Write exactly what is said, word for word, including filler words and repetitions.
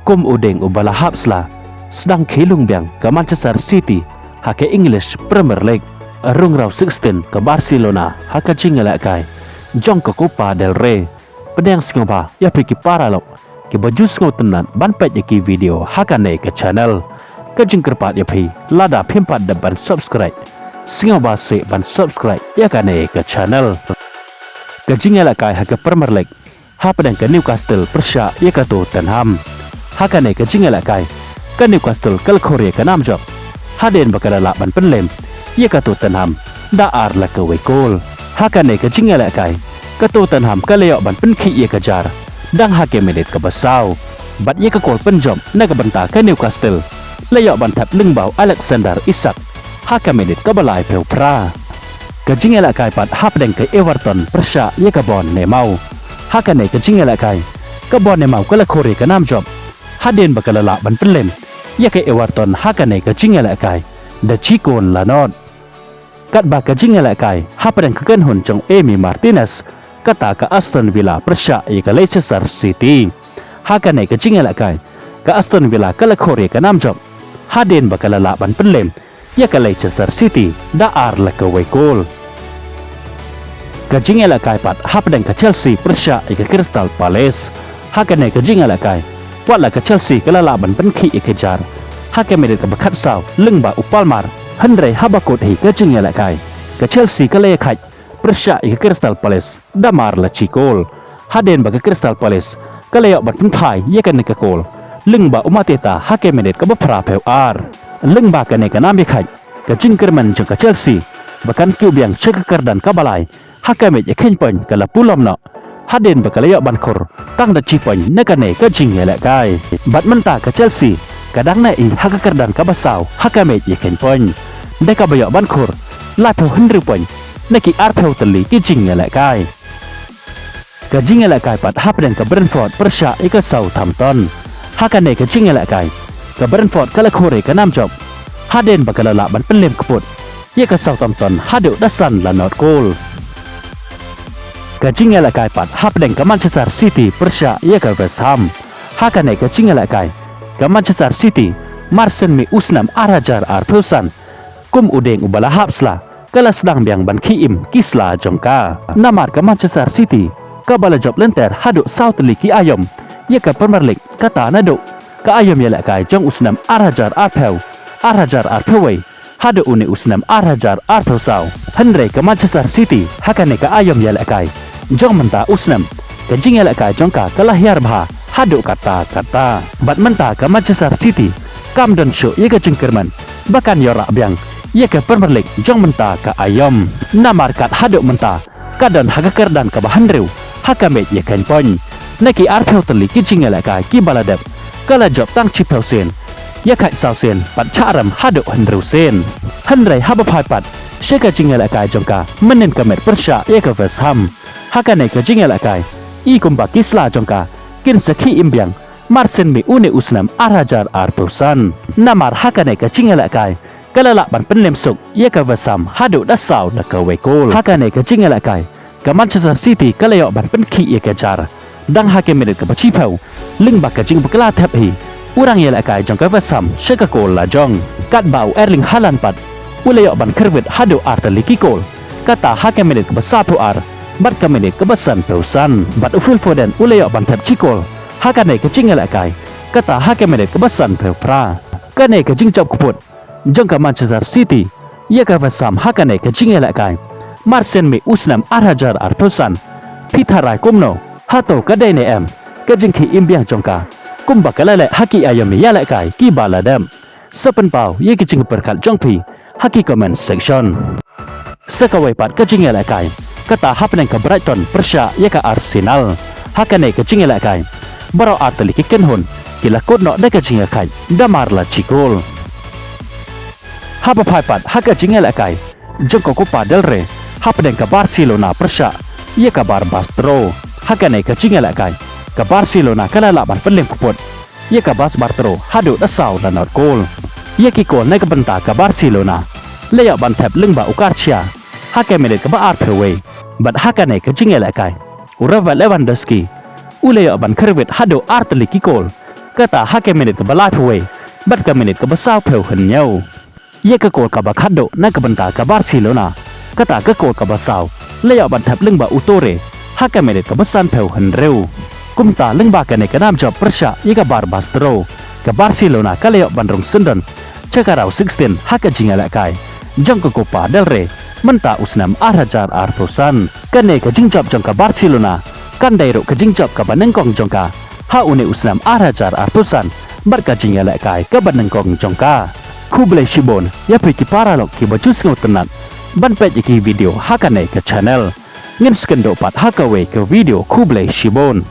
Kum u dieng uba la hap sla, sdang khie lung biang ka Manchester City ha ka English Premier League, rung round sixteen ka Barcelona ha ka jingïalehkai jong ka Copa del Rey. Pdiang sngewbha ïa phi ki paralok kiba ju sngewtynnat ban peit ïa ki video ha kane ka channel. Ka jingkyrpad ïa phi, lada phim pat dep ban subscribe, sngewbha seh ban subscribe ïa kane ka channel. Ka jingïalehkai ha ka Premier League hapdeng ka Newcastle pyrshah ïa ka Tottenham. Ha kane ka jingïalehkai, ka Newcastle ka la khur ïa ka nam jop hadien ba ka la lah ban pynlem ïa ka Tottenham da ar la kawei kol. Ha kane ka jingïalehkai, ka Tottenham ka la ïoh ban pynkhih ïa ka jar dang ha ka minit kaba saw, bad ïa ka kol pynjop na ka bynta ka Newcastle la ïoh ban thep lyngba u Alexander Isak ha ka minit kaba laiphew phra. Ka jingïalehkai pat hapdeng ka Everton pyrshah ïa ka Bournemouth. Ha kane ka jingïalehkai, ka Bournemouth ka la khur ïa ka nam jop hadien ba ka la lah ban pynlem ïa ka Everton ha kane ka jingïalehkai da shi kol la nod. Katba ka jingïalehkai hapdeng ka kynhun jong Emi Martinez, kata ka Aston Villa pyrshah ïa ka Leicester City. Ha kane ka jingïalehkai, ka Aston Villa ka la khur ïa ka nam jop hadien ba ka la lah ban pynlem ïa ka Leicester City da ar la kawei kol. Ka jingïalehkai pat hapdeng ka Chelsea pyrshah ïa ka Crystal Palace. Ha kane ka jingïalehkai, wat la ka Chelsea ka la lah ban pynkhih ïa ka jar ha ka minit kaba khatsaw lyngba u Palmer, hynrei haba kut hi ka jingïalehkai, ka Chelsea ka la ïakhaid pyrshah ïa ka Crystal Palace da mar la shi kol. Hadien ba ka Crystal Palace ka la ïoh ban pynphai ïa kane ka kol lyngba u Mateta ha ka minit kaba phraphew ar. Lyngba kane ka nam ïakhaid, ka jingkyrmen jong ka Chelsea ba kan kiew biang sha ka kyrdan kaba lai ha ka mej ïakheiñ point ka la pulom noh hadien ba ka la ïoh ban khur tang da shi point na kane ka jingïalehkai. Bad mynta ka Chelsea ka dang neh hi ha ka kyrdan kaba saw ha ka mej ïakheiñ point, da kaba ïoh ban khur laiphew hynriew point na ki arphew tylli ki jingïalehkai. Ka jingïalehkai pat hapdeng ka Brentford pyrshah ïa ka Southampton. Ha kane ka jingïalehkai, ka Brentford ka la khur ïa ka nam jop hadien ba ka la lah ban pynlem kput ïa ka Southampton haduh da san la nod kol. Ka jingïalehkai pat hapdeng ka Manchester City pyrshah ïa ka West Ham. Ha kane ka jingïalehkai, ka Manchester City mar sien mih u snem ar hajar arphew san, kum u dieng uba la hap sla, ka la sdang biang ban khie im ki sla jong ka. Namar ka Manchester City kaba la jop lynter haduh saw tylli ki aïom ïa ka Premier League, kata naduh ka aïom ïalehkai jong u snem ar hajar arphew, ar hajar arphew wei haduh une u snem ar hajar arphew saw. Hynrei ka Manchester City ha kane ka aïom ïalehkai jong mynta u snem, ka jingïalehkai jong ka ka la hiar bha haduh katta katta. Bad mynta ka Manchester City kam don shuh ïa ka jingkyrmen ba kan ïoh rah biang ïa ka Premier League jong mynta ka aïom. Namar kat haduh mynta ka don ha ka kyrdan kaba hynriew ha ka mej ïakheiñ point. Na ki arphew tylli ki jingïalehkai kiba la dep, ka la jop tang shiphew sien, ïakhaid saw sien bad shah rem haduh hynriew sien. Hynrei haba phai pat sha ka jingïalehkai jong ka mynhynnin ka met pyrshah ïa ka West Ham, ha kane ka jingïalehkai, i kumba ki sla jong ka kin sa khie im biang mar sien mih une u snem ar hajar arphew san. Namar ha kane ka jingïalehkai ka la lah ban pynlem suk ïa ka West Ham haduh da saw la kawei kol. Ha kane ka jingïalehkai, ka Manchester City ka la ïoh ban pynkhih ïa ka jar dang ha ka minit kaba shiphew lyngba ka jingbakla thep hi u rangïalehkai jong ka West Ham sha ka kol la jong. Katba u Erling Haaland pat u la ïoh ban kyrwit haduh ar tylli ki kol, kata ha ka minit kaba saphew ar bad ka minit kaba sanphew san. Bad u Phil Foden u la ïoh ban thep shi kol ha kane ka jingïalehkai, kata ha ka minit kaba sanphew phra. Kane ka jingjop kput jong ka Manchester City ïa ka West Ham ha kane ka jingïalehkai mar sien mih u snem ar hajar arphew san, phi tharai kumno? Hato ka dei ne em ka jingkhie im biang jong ka kumba ka la leh ha ki aïom ïalehkai kiba la dep? Sa pynpaw ïa ki jingpyrkhat jong phi ha ki comment section. Sa kawei pat ka jingïalehkai, kata hapdeng ka Brighton pyrshah ïa ka Arsenal. Ha kane ka jingïalehkai, baroh ar tylli ki kynhun ki la kut noh da ka jingïakhaid da mar la shi kol. Haba phai pat ha ka jingïalehkai jong ka Copa del Rey hapdeng ka Barcelona pyrshah ïa ka Barbastro. Ha kane ka jingïalehkai, ka Barcelona ka la lah ban pynlem kput ïa ka Barbastro haduh da saw la nod kol. Ïa ki kol na ka bynta ka Barcelona la ïoh ban thep lyngba u Garcia ha ka minit kaba arphew wei. Bad ha kane ka jingïalehkai, u Robert Lewandowski u la ïoh ban kyrwit haduh ar tylli ki kol kata ha ka minit kaba laiphew wei bad ka minit kaba sawphew hynñiew. Ïa ka kol kaba khatduh na ka bynta ka Barcelona, kata ka kol kaba saw la ïoh ban thep lyngba u Torre ha ka minit kaba sanphew hynriew. Kumta lyngba kane ka nam jop pyrshah ïa ka bar bastro, ka Barcelona ka la ïoh ban rung syndon sha ka round sixteen ha ka jingïalehkai jong ka Copa del Rey mynta u snem ar hajar arphew san. Kane ka jingjop jong ka Barcelona kan dei ruh ka jingjop kaba nyngkong jong ka ha une u snem ar hajar arphew san bad ka jingïalehkai kaba nyngkong jong ka. Khublei shibun ïa phi ki paralok kiba ju sngewtynnat ban peit ïa ki video ha kane ka channel. Ngin sa ïakynduh pat ha kawei ka video, khublei shibun.